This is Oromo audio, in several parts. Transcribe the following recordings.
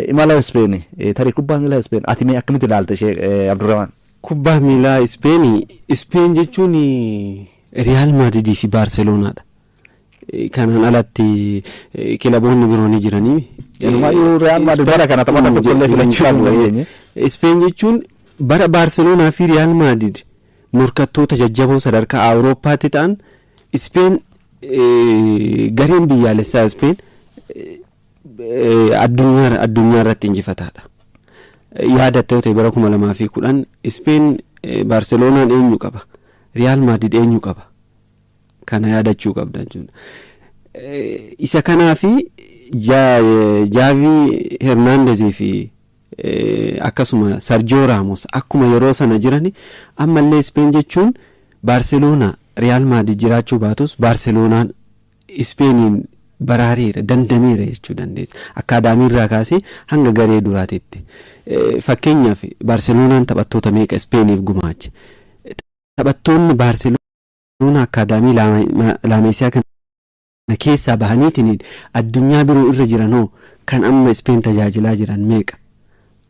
Imala Ispeen, tarii kubbaa miilaa Ispeen ati mee akkamitti ilaalta ishee, Abdurrahman? Kubbaa miilaa Ispeenii, Ispeen jechuun Riyaal Maadridii fi Baarseloonaadha. Kanaan alatti kilaboonni biroo ni jiranii. Inumaayyuu Riyaal Maadrid bara kana taphata tokko illee filachuu hin dandeenye. Ispeen jechuun bara Baarseloonaa fi Riyaal Maadrid morkattoota jajjaboo sadarkaa Awurooppaatti ta'an, Ispeen, gareen biyyaalessaa Ispeen addunyaa irratti injifataadha. Yaadattee ta'e, bara 2010 Ispeen Baarseloonaan eenyu qaba? Riyaal Maadrid eenyu qaba? Kana yaadachuu qabda jechuudha. Isa kanaafi Jaavii Hernaandezii fi akkasuma Sarjoo Raamos akkuma yeroo sana jiran ammallee Ispeen jechuun Baarseloonaa, Riyaal Maadrid jiraachuu baatus Baarseloonaan Ispeeniin baraareera, dandameera jechuu dandeessa. Akkaadaamiirraa kaasee hanga garee duraatitti. Fakkeenyaaf, Baarseloonaan taphattoota meeqa Ispeeniif gumaache? Taphattoonni Baarseloonaa akkaadaamii Laameesiyaa kana keessaa bahaniitiin addunyaa biroo irra jiranoo kan amma Ispeen tajaajilaa jiran meeqa?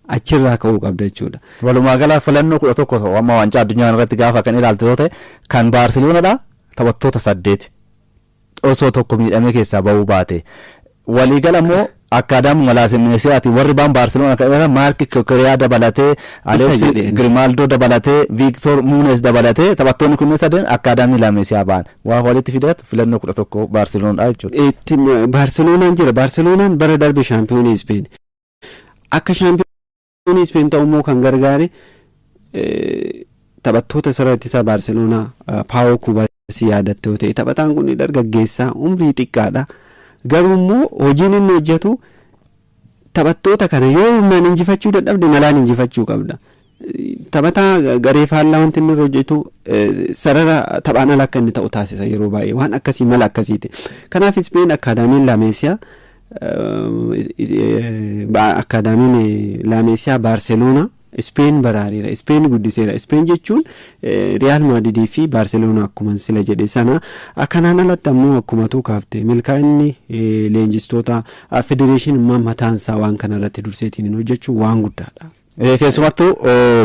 Achirraa ka'uu qabda jechuudha. Walumaa gala filannoo 11 ta'u amma waancaa addunyaa irratti gaafa kan ilaalte yoo ta'e, kan Baarseloonadha taphattoota saddeet osoo tokko miidhamee keessaa bahuu baate. Waliigala immoo akkaadaamuma Laameesiyaati warri baan Baarseloonaa kan jedhaman Maarki Kukuriyaa dabalatee, Aleeks Grimaaldoo dabalatee, Viiktoor Muunes dabalatee, taphattoonni kunneen sadeen akkaadaamii Laameesiyaa ba'an. Waa walitti fidatu filannoo 11 Baarseloonaa jechuudha. Baarseloonaan jira. Baarseloonaan bara darbe shaampiyoonii Ispeen. Akka shaampiyoonii Ispeen ta'u immoo kan gargaare taphattoota sarara ittisaa Baarseloonaa Paawoo Kubarsii yaadatte yoo ta'e, taphataan kun dargaggeessaa umrii xiqqaadha. Garuu immoo hojiin inni hojjetu, taphattoota kana yoo humnaan injifachuu dadhabde malaan injifachuu qabda. Taphataa garee faallaa wanti inni hojjetu sarara taphaan ala akka inni ta'u taasisa yeroo baay'ee, waan akkasii mala akkasiiti. Kanaaf Ispeen akkaadaamiin Laameesiyaa Baarseloonaa Ispeen baraareera. Ispeen guddiseera. Ispeen jechuun Riyaal Maadridii fi Baarseloonaa akkuma sila jedhe sana. Kanaan alatti ammoo akkuma tuu kaafte, milkaa'inni leenjistoota federeeshinummaa mataansaa waan kana irratti durseetiin hojjechuu waan guddaadha. Keessumattuu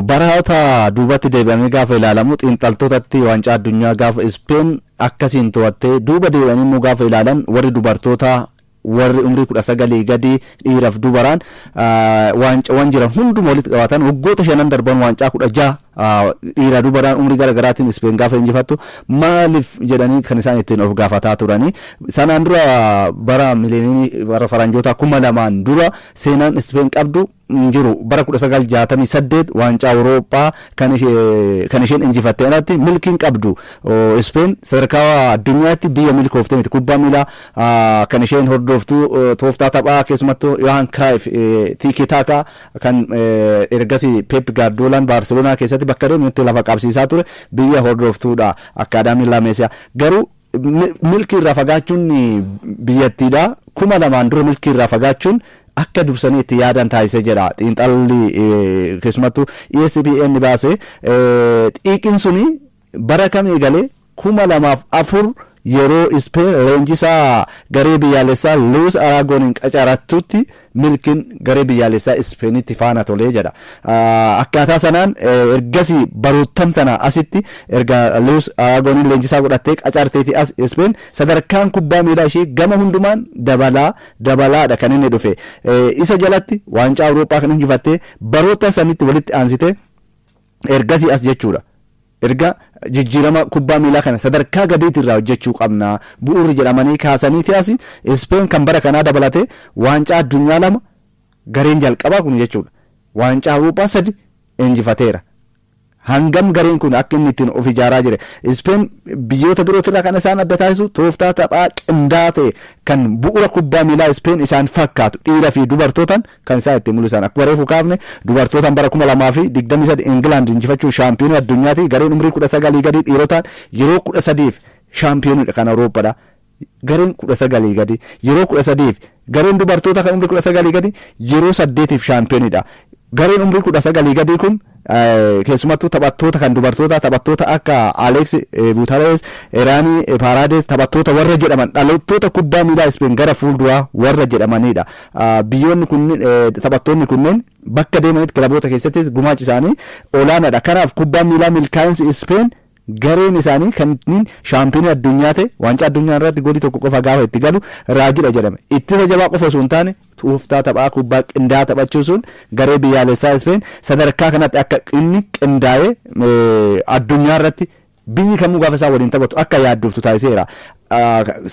baroota duubatti deebi'amee gaafa ilaalamu, xiinxaltootatti waancaa addunyaa gaafa Ispeen akkasiin to'attee duuba deebi'anii immoo gaafa ilaalan, warri dubartoota, warri umrii 19 gadi, dhiiraaf dubaraan waancawwan jiran hunduma walitti qabatan, waggoota shanan darban waancaa 16 dhiira dubaraan umrii gara garaatiin Ispeen gaafa injifattu maaliif jedhanii kan isaan ittiin of gaafataa turanii. Sanaan dura bara mileeniyamii, bara faranjoota 2000n dura seenaan Ispeen qabdu hin jiru. Bara 1968 waancaa Awurooppaa kan isheen injifatte alatti milkiin qabdu. Ispeen sadarkaa addunyaatti biyya milkoofte miti. Kubbaa miilaa kan isheen hordoftu, tooftaa taphaa, keessumattuu Yohaan Cruyff tiki taka kan ergasii Pep Guardiolaan Baarseloonaa keessatti bakka deemutti lafa qabsiisaa ture biyya hordoftuudha akkaadaamiin Laameesiyaa. Garuu milkii irraa fagaachuun biyyattiidha. 2000n dura milkii irraa fagaachuun akka dursanii itti yaadan taasisee jedha xiinxalli keessumattuu ESPN baase. Xiiqiin suni bara kam eegalee? 2004 yeroo Ispeen leenjisaa garee biyyaalessaa Luis Araagoniin qacarattutti milkiin garee biyyaalessaa Ispeenitti faana tolee jedha. Akkaataa sanaan ergasii baroottan sana asitti, erga Luis Araagoniin leenjisaa godhattee qacarteeti as, Ispeen sadarkaan kubbaa miilaa ishee gama hundumaan dabalaa dabalaadha kan inni dhufe. Isa jalatti waancaa Awurooppaa kan injifattee baroota sanitti walitti aansite ergasii as jechuudha. Erga jijjiirama kubbaa miilaa kana sadarkaa gadiitti irraa hojjechuu qabna bu'uurri jedhamanii kaasaniiti as, Ispeen kan bara kanaa dabalatee waancaa addunyaa lama, gareen jalqabaa kun jechuudha. Waancaa Awurooppaa sadi injifateera. Hangam gareen kun akka inni ittiin of ijaaraa jire. Ispeen biyyoota birootirraa kan isaan adda taasisu tooftaa taphaa qindaa'aa ta'e kan bu'uura kubbaa miilaa Ispeen isaan fakkaatu dhiira fi dubartootaan kan isaan ittiin mul'isan. Akkuma reefu kaafne, dubartootaan bara 2023 Ingilaand injifachuun shaampiyoonii addunyaati. Gareen umrii 19 gadi dhiirotaan yeroo 13f shaampiyooniidha kan Awurooppaadha. Gareen 19 gadi yeroo 13f, gareen dubartoota kan umrii 19 gadi yeroo saddeetiif shaampiyooniidha. Gareen umrii 19 gadii kun keessumattuu taphattoota kan dubartoota, taphattoota akka Alex Butales, Eraanii Paaraades, taphattoota warra jedhaman dhalattoota kubbaa miilaa Ispeen gara fuulduraa warra jedhamanidha. Biyyoonni kunneen, taphattoonni kunneen bakka deemanitti kilaboota keessattis gumaachi isaanii olaanaadha. Kanaaf kubbaa miilaa milkaa'insi Ispeen gareen isaanii kanneen shaampiyoonii addunyaa ta'e, waancaa addunyaa irratti goolii 1 qofa gaafa itti galu raajidha jedhame. Ittisa jabaa qofa osoo hin taane tooftaa taphaa kubbaa qindaa'aa taphachuu sun garee biyyaalessaa Ispeen sadarkaa kanatti akka inni qindaa'ee addunyaa irratti biyyi kamuu gaafa isaan waliin taphatu akka yaadduuftu taasiseera.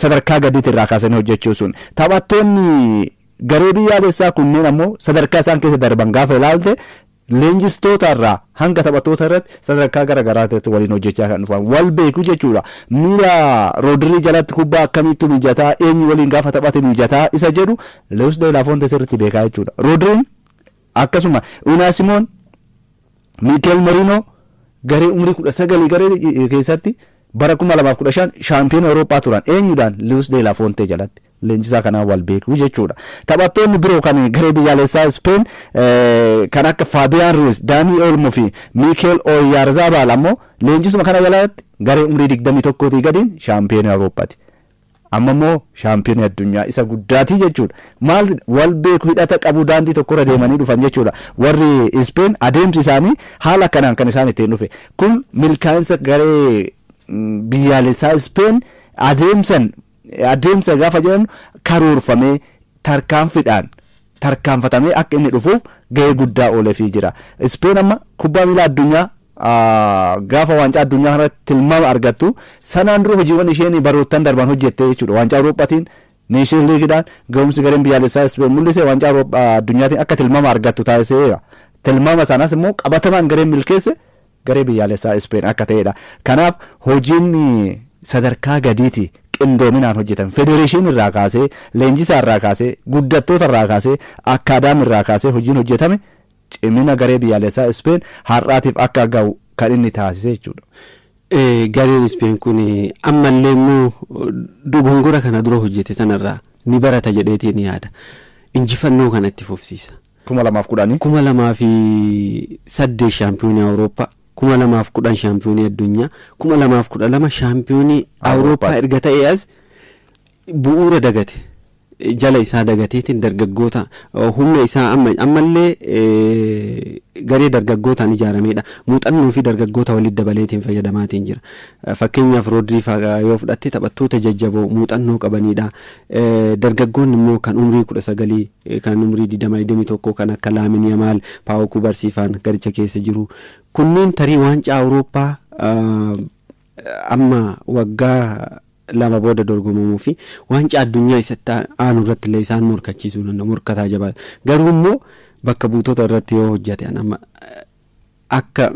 Sadarkaa gadiitti irraa kaasanii hojjechuu sun taphattoonni garee biyyaalessaa kunneen ammoo sadarkaa isaan keessa darban gaafa ilaalte, leenjistoota irraa hanga taphattoota irratti sadarkaa gara garaatti waliin hojjechaa kan dhufan wal beeku jechuudha. Miira Roodirii jalatti kubbaa akkamitti mijataa, eenyu waliin gaafa taphate mijataa isa jedhu Luis de la Fuente sirriitti beekaa jechuudha. Roodiriin akkasuma Unai Simon, Mikel Merino garee umrii 19 garee keessatti bara 2015 shaampiyoona Awurooppaa turan eenyudhaan? Luis de la Fuente jalatti. Leenjisaa kanaan wal beeku jechuudha. Taphattoonni biroo kan garee biyyaalessaa Speen kan akka Faabiyaan Ruiz, Daanii Olmo fi Mikel Oyarzabal ammoo leenjisuma kana jalatti garee umrii 21 gadiin shaampiyoona Awurooppaati. Amma immoo shaampiyoonii addunyaa isa guddaatii jechuudha. Maal wal beeku, hidhata qabu, daandii tokkorra deemanii dhufan jechuudha. Warri Ispeen adeemsi isaanii haala kanaan kan isaan ittiin dhufe. Kun milkaa'insa garee biyyaalessaa Ispeen adeemsan, adeemsa gaafa jedhamu karoorfamee tarkaanfiidhaan tarkaanfatamee akka inni dhufuuf gahee guddaa ooleefii jira. Ispeen amma kubbaa miilaa addunyaa gaafa waancaa addunyaa kanatti tilmaama argattu sanaan dura hojiiwwan isheen baroottan darban hojjette jechuudha. Waancaa Awurooppaatiin, Neeshinal Liigiidhaan ga'umsi gareen biyyaalessaa Ispeen mul'ise waancaa addunyaatiin akka tilmaama argattu taasiseera. Tilmaama sanas immoo qabatamaan gareen milkeesse garee biyyaalessaa Ispeen akka ta'edha. Kanaaf hojiin sadarkaa gadiiti qindoominaan hojjetame. Federeeshinii irraa kaasee, leenjisaa irraa kaasee, guddattoota irraa kaasee, akkaadaamii irraa kaasee hojiin hojjetame cimina garee biyyaalessaa Ispeen har'aatiif akka ga'u kan inni taasise jechuudha. Gareen Ispeen kun ammallee immoo dogongora kana dura hojjete sanarraa ni barata jedheetiin yaada. Injifannoo kanatti fufsiisa. 2010. 2008 shaampiyoonii Awurooppaa, 2010 shaampiyoonii addunyaa, 2012 shaampiyoonii Awurooppaa erga ta'ee as bu'uura dagate. Jala isaa dagateetiin dargaggoota humna isaa ammallee garee dargaggootaan ijaaramedha. Muuxannoo fi dargaggoota walitti dabaleetiin fayyadamaatiin jira. Fakkeenyaaf Roodirii fa'aa yoo fudhatte taphattoota jajjaboo muuxannoo qabanidha. Dargaggoonni immoo kan umrii 19, kan umrii 20, 21 kan akka Laamin Yamaal, Paawoo Kubarsiifaan garicha keessa jiru. Kunneen tarii waancaa Awurooppaa amma waggaa 2 booda dorgomamuu fi waancaa addunyaa isatti aanu irratti illee isaan morkachiisuu danda'u, morkataa jabaa. Garuu immoo bakka buutota irratti yoo hojjete, amma akka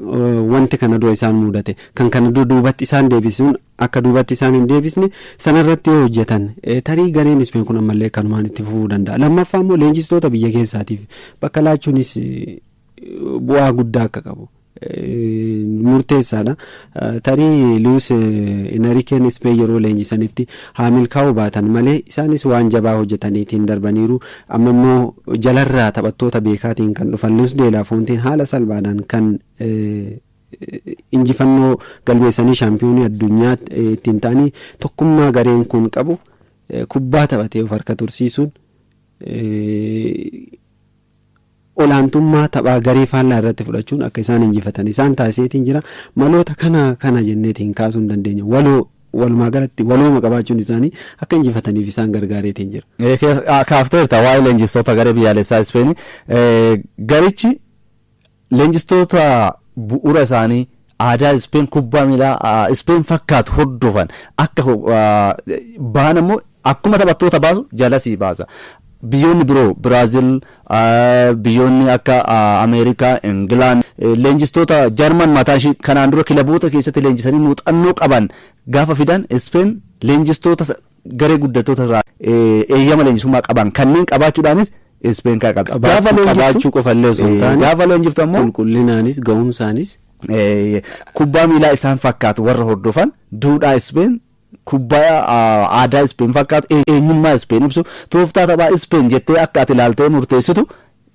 wanti kana dura isaan mudate kan kana dura duubatti isaan deebisuun akka duubatti isaan hin deebisne sanarratti yoo hojjetan, tarii gareen Ispeen kun ammallee kanumaan itti fufuu danda'a. Lammaffaa immoo leenjistoota biyya keessaatiif bakka laachuunis bu'aa guddaa akka qabu murteessaadha. Tarii Luis Enriqueen Ispeen yeroo leenjisanitti haa milkaa'uu baatan malee isaanis waan jabaa hojjetaniitiin darbaniiru. Amma immoo jalarraa taphattoota beekaatiin kan dhufan Luis de la Fuenteen haala salphaadhaan kan injifannoo galmeessanii shaampiyoonii addunyaa ittiin ta'anii, tokkummaa gareen kun qabu, kubbaa taphatee of harka tursiisuun, olaantummaa taphaa garee faallaa irratti fudhachuun akka isaan injifatan isaan taasiseetiin jira. Maloota kana kana jenneetiin kaasuu hin dandeenya. Waloo walumaa galatti walooma qabaachuun isaanii akka injifataniif isaan gargaareetiin jira. Kaafteerta waa'ee leenjistoota garee biyyaalessaa Ispeenii. Garichi leenjistoota bu'uura isaanii aadaa Ispeen, kubbaa miilaa Ispeen fakkaatu hordofan akka bahan ammoo akkuma taphattoota baasu jalasii baasa. Biyyoonni biroo Biraazil, biyyoonni akka Ameerikaa, Ingilaand leenjistoota Jarman mataa ishee kanaan dura kilaboota keessatti leenjisanii muuxannoo qaban gaafa fidan, Ispeen leenjistoota garee guddattoota irraa eeyyama leenjisummaa qaban kanneen qabaachuudhaanis Ispeen kan qabdi. Qabaachuu qofallee osoo hin taane gaafa leenjiftu ammoo qulqullinaanis ga'umsaanis kubbaa miilaa isaan fakkaatu warra hordofan, duudhaa Ispeen, kubbaa aadaa Ispeen fakkaatu, eenyummaa Ispeen ibsu, tooftaa taphaa Ispeen jettee akka ati ilaaltee murteessitu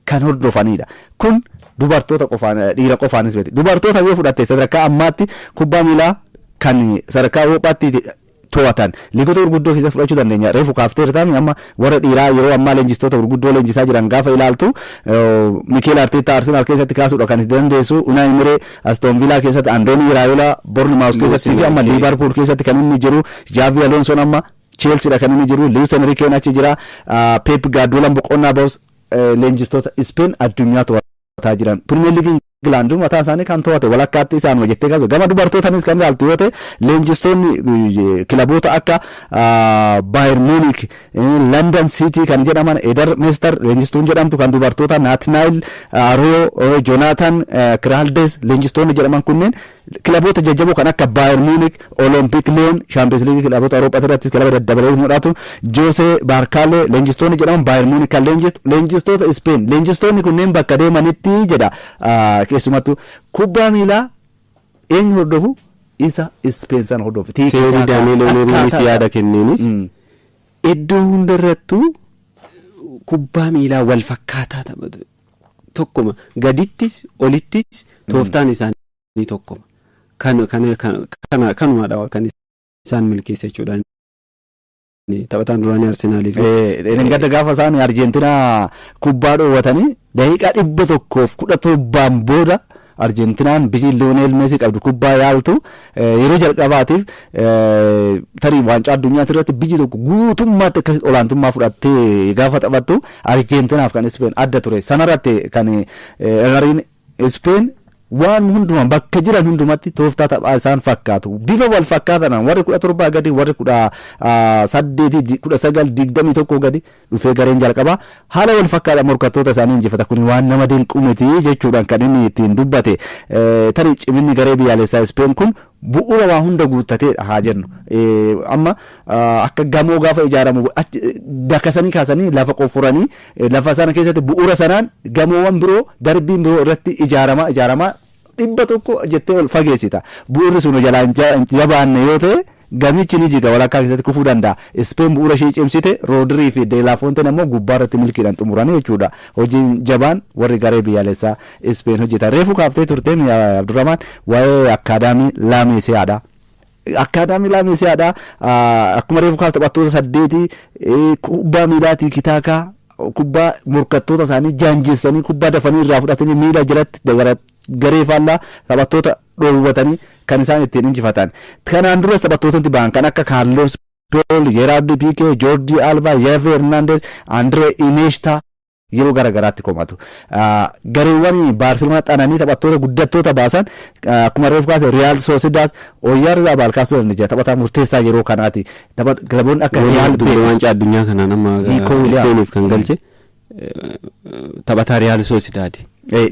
kan hordofanidha. Kun Dubartoota qofaan, dhiira qofaanis miti. Dubartoota yoo fudhatte, sadarkaa ammaatti kubbaa miilaa kan sadarkaa Awurooppaatti to'atan liigota gurguddoo keessa fudhachuu dandeenya. Reefu kaafteerta, amma warra dhiiraa yeroo ammaa leenjistoota gurguddoo leenjisaa jiran gaafa ilaaltu, Mikel Arteta Arsenal keessatti kaasuudha kan itti dandeessu, Unai Emery Aston Villa keessatti, Andoni Iraola Bournemouth keessatti fi amma Liverpool keessatti kan inni jiru, Xabi Alonso amma Chelsea kan inni jiru, Luis Enrique achi jira, Pep Guardiola boqonnaa bahus leenjistoota Spain addunyaa to'ataa jiran. Premier League Ingilaanduu mataa isaanii kan to'ate walakkaatti isaan jettee kaasu. Gama dubartootaanis kan ilaaltu yoo ta'e, leenjistoonni kilaboota akka Bayern Munich, London City kan jedhaman, Eder Mester leenjistuun jedhamtu kan dubartoota, Nathaniel Arroyo, Jonathan Kiraldes leenjistoonni jedhaman kunneen kilaboota jajjaboo kan akka Bayern Munich, Olympic Lyon, Champions League kilaboota Awurooppaa irratti kilaba daddabalee mul'atu, Jose Barcale leenjistoonni jedhaman Bayern Munich kan leenjistoota Spain. Leenjistoonni kunneen bakka deemanitti jedha, keessumattuu kubbaa miilaa eenyu hordofu, isa Spain sana hordofu. Teeri Daani'el Oneriinis yaada kenneenis iddoo hundarrattuu kubbaa miilaa wal fakkaataa taphatu, tokkuma gadittis olittis tooftaan isaanii tokkuma. Kanumadha kan isaan milkeessa jechuudha. Taphataan duraanii Arsenaalii fi. Gadda gaafa isaan Arjeentinaa kubbaa dhoowwatanii daqiiqaa 117n booda Arjeentinaan biyyi Liyoonel Meesii qabdu kubbaa yaaltu, yeroo jalqabaatiif tarii waancaa addunyaatti irratti biyyi tokko guutummaatti akkasitti olaantummaa fudhattee gaafa taphattu Arjeentinaaf kan Ispeen adda ture. Sanarratti kan Emeriin Ispeen waan hundumaa bakka jiran hundumatti tooftaa taphaa isaan fakkaatu bifa wal fakkaatan, warri 17 gadi, warri 18, 19, 21 gadi dhufee gareen jalqabaa haala wal fakkaata morkattoota isaanii injifata. Kun waan nama dinqu miti jechuudhaan kan inni ittiin dubbate. Tarii ciminni garee biyyaalessaa Ispeen kun bu'uura waa hunda guuttateedha haa jennu. Amma akka gamoo gaafa ijaaramu dakasanii kaasanii lafa qofuranii, lafa sana keessatti bu'uura sanaan gamoowwan biroo, darbiin biroo irratti ijaaramaa ijaaramaa 100 jettee ol fageessita. Bu'uurri sun jalaan jabaanne yoo ta'e, gamichi ni jiga, walakkaa keessatti kufuu danda'a. Ispeen bu'uura ishee cimsite, Roodirii fi Deelaafoonteen ammoo gubbaa irratti milkiidhaan xumuranii jechuudha. Hojiin jabaan warri garee biyyaalessaa Ispeen hojjetan. Reefu kaaftee turte, Abdurrahmaan, waa'ee akkaadaamii Laameesiyaadha. Akkaadaamii Laameesiyaadha. Akkuma reefu kaafte, taphattoota saddeetii kubbaa miilaatii kitaakaa kubbaa morkattoota isaanii jaanjessanii, kubbaa dafanii irraa fudhatanii, miila jalatti garee faallaa taphattoota dhoowwatanii kan isaan ittiin injifatan. Kanaan duras taphattootatti ba'an kan akka Kaarlos Puyol, Gerard Pique, Jordi Alba, Xavi Hernandez, Andre Iniesta yeroo gara garaatti komatu. Gareewwan Baarseloonaa xananii taphattoota guddattoota baasan, akkuma reefu kaase Real Sociedad, Oyarzabal kaasuu dandeenya, taphataa murteessaa yeroo kanaati. Kilaboonni akka Real Betis waancaa addunyaa kanaan amma Ispeeniif kan galche taphataa Real Sociedad.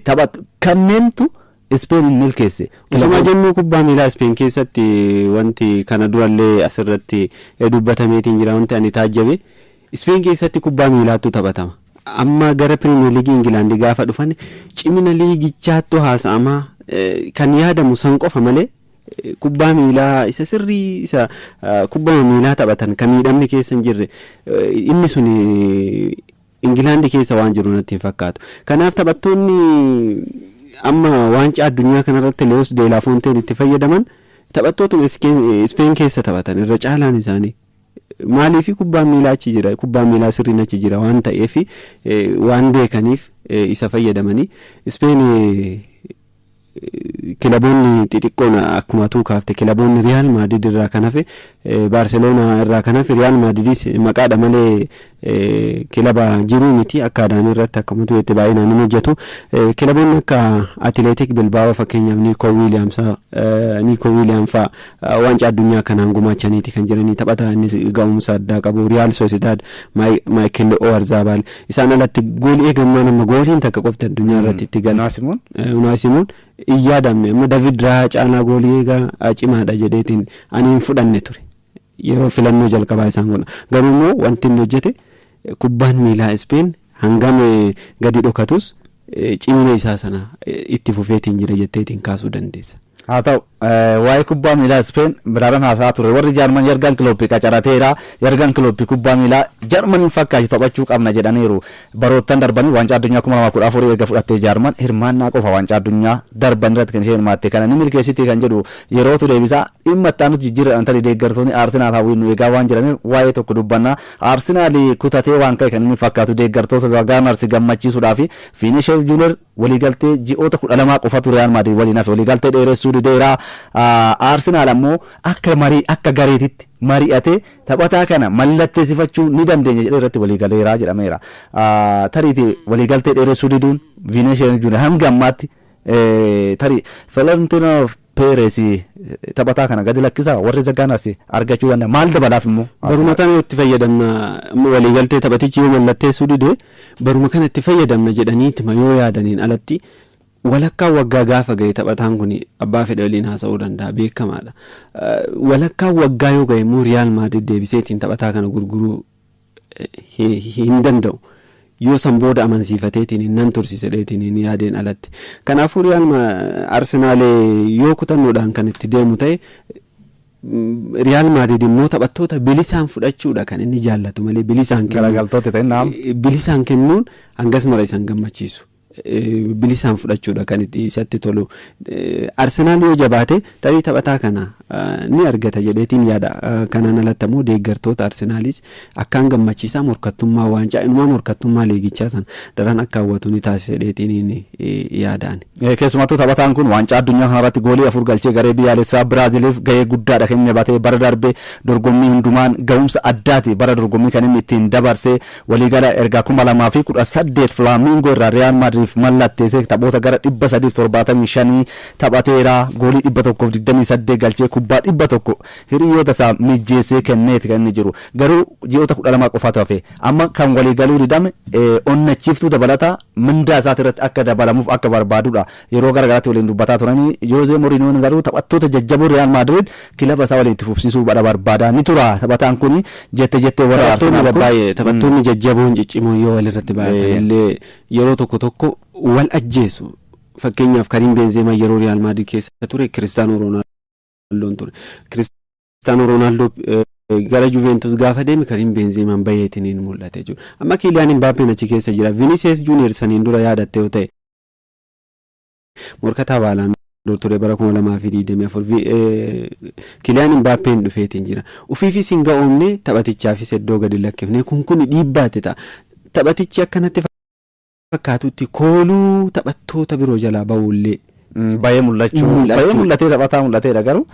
Taphat kanneentu Ispeen milkeesse. Osuma jennuu, kubbaa miilaa Ispeen keessatti wanti kana durallee asirratti dubbatameetiin jira, wanti ani taajjabe, Ispeen keessatti kubbaa miilaattu taphatama. Amma gara Pirimeer Liigii Ingilaandii gaafa dhufan cimina liigichaattu haasa'amaa, kan yaadamu san qofa malee kubbaa miilaa isa sirrii, isa kubbaa miilaa taphatan kan miidhamni keessa hin jirre, inni sun Ingilaandii keessa waan jiru natti hin fakkaatu. Kanaaf taphattoonni amma waancaa addunyaa kanarratti Leewus Deelaafoonteen itti fayyadaman taphattootuma Ispeen keessa taphatan irra caalaan isaanii. Maaliif? Kubbaan miilaa achi jira, kubbaan miilaa sirriin achi jira waan ta'eef, waan beekaniif isa fayyadamanii. Ispeen kilaboonni xixiqqoon, akkuma tuu kaafte, kilaboonni Riyaal Maadrid irraa kan hafe, Baarseloonaa irraa kan hafe, Riyaal Maadridis maqaadha malee kilaba jiruu miti. Akkaadaamii irratti akkuma tuutti baay'inaan hin hojjetu. Kilaboonni akka Atileetik Bilbaa'oo fakkeenyaaf Niikoo Wiiliyaam fa'a waancaa addunyaa kanaan gumaachaniiti kan jiranii, taphataa innis ga'umsa addaa qabu. Riyaal Soosidaad Maayikil Oyarzaabaal. Isaan alatti goolii eegammaan amma gooliin takka qofti addunyaa irratti itti galte. Unaa Simoon hin yaadamne. Amma David Raayaa caalaa goolii eegaa cimaadha jedheetiin ani hin fudhanne ture yeroo filannoo jalqabaa isaan godhan. Garuu immoo wanti inni hojjete, kubbaan miilaa Ispeen hangam gadi dhokatus cimina isaa sana itti fufeetiin jira jetteetiin kaasuu dandeessa. Haa ta'u. Waa'ee kubbaa miilaa Ispeen biraaran haasaa ture. Warri Jaarman Yargan Kilooppii qacarateera. Yargan Kilooppii kubbaa miilaa Jarmaniin fakkaatu taphachuu qabna jedhaniiru. Baroottan darbanii waancaa addunyaa 2014 erga fudhattee Jaarman hirmaannaa qofa waancaa addunyaa darban irratti kan isheen hirmaatte. Kana ni milkeessitii kan jedhu yerootu deebisaa. Dhimma itti aanutti jijjiirradhaan tarii deeggartoonni Aarsenaal hawwiin nu eegaa waan jiraniif waa'ee tokko dubbanna. Aarsenaal kutatee waan ka'e kan inni fakkaatu deeggartoota Gaanars gammachiisuudhaaf Viinishees Juuniyer waliigaltee ji'oota 12 qofatu Riyaal Maadriid waliin hafe waliigaltee dheeressuu dideera. Aarsenaal ammoo akka marii akka gareetitti mari'atee taphataa kana mallatteessifachuu ni dandeenya jedhee irratti waliigaleera jedhameera. Tariitii waliigaltee dheeressuu diduun Viinishees Juuniyer hanga ammaatti tarii Florentino Perez taphataa kana gadi lakkisaa warri Gaanars argachuu danda'a. Maal dabalaaf immoo? Baruma kana itti fayyadamna, waliigaltee taphatichi yoo mallatteessuu dide baruma kana itti fayyadamna jedhaniitima yoo yaadaniin alatti walakkaa waggaa gaafa ga'e taphataan kun abbaa fedhe waliin haasa'uu danda'a, beekamaadha. Walakkaa waggaa yoo ga'e immoo Riyaal Maadrid deebiseetiin taphataa kana gurguruu hin danda'u. Yoo san booda amansiifateetiin nan tursiisedheetiin hin yaadeen alatti. Kanaafuu Riyaal Arsenaal yoo kutannoodhaan kan itti deemu ta'e, Riyaal Maadrid immoo taphattoota bilisaan fudhachuudha kan inni jaallatu malee bilisaan Garagaltoota ta'e naam. Bilisaan kennuun hangas mara isaan gammachiisu. Bilisaan fudhachuudha kan isatti tolu. Arsenaal yoo jabaate tarii taphataa kana ni argata jedheetiin yaada. Kanaan alatti ammoo deeggartoota Arsenaalis akkaan gammachiisaa, morkattummaa waancaa inumaa morkattummaa liigichaa sana daran akka hawwatu ni taasisa jedheetiin yaadaan. Keessumattuu taphataan kun waancaa addunyaa kanarratti goolii 4 galchee garee biyyaalessaa Biraaziliif gahee guddaadha kan inni batee. Bara darbe dorgommii hundumaan gahumsa addaati bara dorgommii kan inni ittiin dabarse. Waliigala erga 2018 Flaamingo irraa Riyaal Maadriif mallatteessee taphoota gara 375 taphateera. Goolii 128 galchee kubbaa 100 hiriyoota isaa mijjeessee kenneeti kan inni jiru. Garuu ji'oota 12 qofaatu hafe. Amma kan waliigaluu didame onnachiiftuu dabalataa mindaa isaati irratti akka dabalamuuf akka barbaadudha. Yeroo gara garaatti waliin dubbataa turanii, Joozee Moriinoon garuu taphattoota jajjaboo Riyaal Maadriid kilaba isaa waliin itti fufsiisuu barbaada. Ni tura taphataan kun jette jettee warra Taphattoonni Arsenaal kun. Baay'ee taphattoonni jajjaboon ciccimoon yoo walirratti baay'atan illee yeroo tokko tokko wal ajjeesu. Fakkeenyaaf, Karim Benzema yeroo Riyaal Maadriid keessa ture Kiristaanoo Roonaaldoo ture. Kiristaanoo Roonaaldoo gara Juventus gaafa deeme Karim Benzeemaan bayeetiin mul'ate jechuudha. Amma Kiiliyaan Imbaappeen achi keessa jira. Vinicius Junior saniin dura yaadatte yoo ta'e morkataa baalaan ture bara 2024 Kiliyaan Imbaappeen dhufeetiin jira. Ufiifis hin ga'oomne, taphatichaafis iddoo gadi lakkifne, kun dhiibbaatti ta'a. Taphatichi akkanatti fakkaatutti kooluu taphattoota biroo jalaa ba'ullee. Bayee mul'achuu. Bayee mul'atee taphataa mul'ateedha, garuu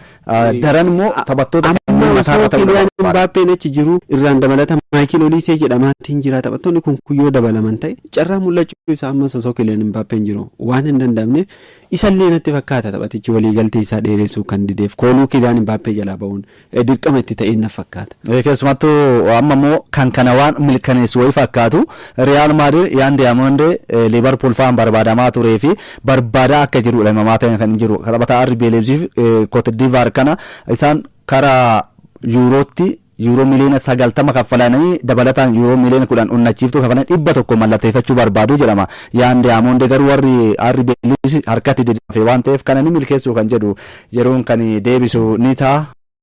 daran immoo taphattoota Amma osoo Kiliyaan Imbaappeen achi jiru irraan dabalata Maayikil Oliisee jedhamaatiin jira. Taphattoonni kun yoo dabalaman ta'e carraa mul'achuu isaa ammas osoo Kiliyaan Imbaappeen jiru waan hin danda'amneef isallee natti fakkaata taphatichi waliigaltee isaa dheeressuu kan dideef kooluu Kiliyaan Imbaappee jalaa ba'uun dirqama itti ta'een na fakkaata. Keessumattuu amma immoo kan kana waan milkaneessu wayii fakkaatu, Riyaal Maadriid Yaan Diyaamondee Liivarpuul fa'aan barbaadamaa turee fi barbaadaa akka jirudha himamaa ta'e kan jiru. Taphataa RB Leipzig Cote d'Ivoire kana isaan karaa yuurootti yuuroo miliyoona 90 kaffalanii dabalataan yuuroo miliyoona 10 onnachiiftuu kafalanii 100 mallatteeffachuu barbaadu jedhama. Yaan Diyaamondee garuu warri RB Leipzig harkatti didafee waan ta'eef kana ni milkeessuu kan jedhu yeroon kan deebisu ni ta'a.